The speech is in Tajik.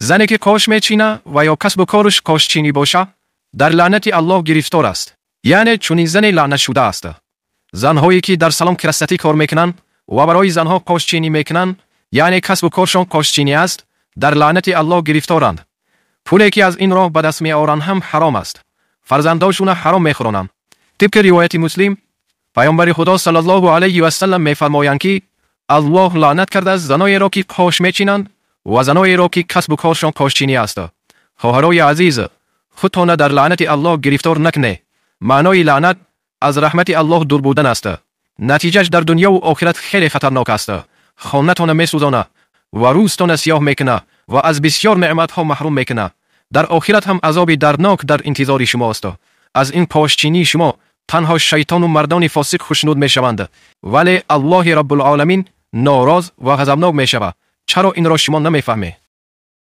Зане ки қош мечина ва ё касбу кораш қошчинӣ боша, дар лаънати Аллоҳ гирифтор аст. Яъне чунин зане лаънатшуда аст. Занҳое ки дар салон красоты кор мекунанд ва барои занҳо қошчинӣ мекунанд, яъне касбу коршон қошчинӣ аст, дар лаънати Аллоҳ гирифторанд. Пуле ки аз ин роҳ ба даст меоранд ҳам ҳаром аст. Фарзандошуна ҳаром мехӯронанд. Тибқи ривояти Муслим, Паёмбари Худо саллаллоҳу алайҳи васаллам мефармоянд, ки Аллоҳ лаънат кардааст заноеро, ки қош мечинанд, ва заноеро, ки касбу коршон қошчинӣ аст. Хоҳарои азиз, худтона дар лаънати Аллоҳ гирифтор накунед. Маънои лаънат аз раҳмати Аллоҳ дур будан аст. Натиҷаш дар дунёву охират хеле хатарнок аст. Хонатона месӯзона ва рӯзтона сиёҳ мекуна ва аз бисёр неъматҳо маҳрум мекуна. Дар охират ҳам азоби дарднок дар интизори шумост. Аз ин қошчинии шумо танҳо шайтону мардони фосиқ хушнуд мешаванд, вале Аллоҳи Раббулъоламин нороз ва ғазабнок мешавад. Чаро инро шумо намефаҳмед?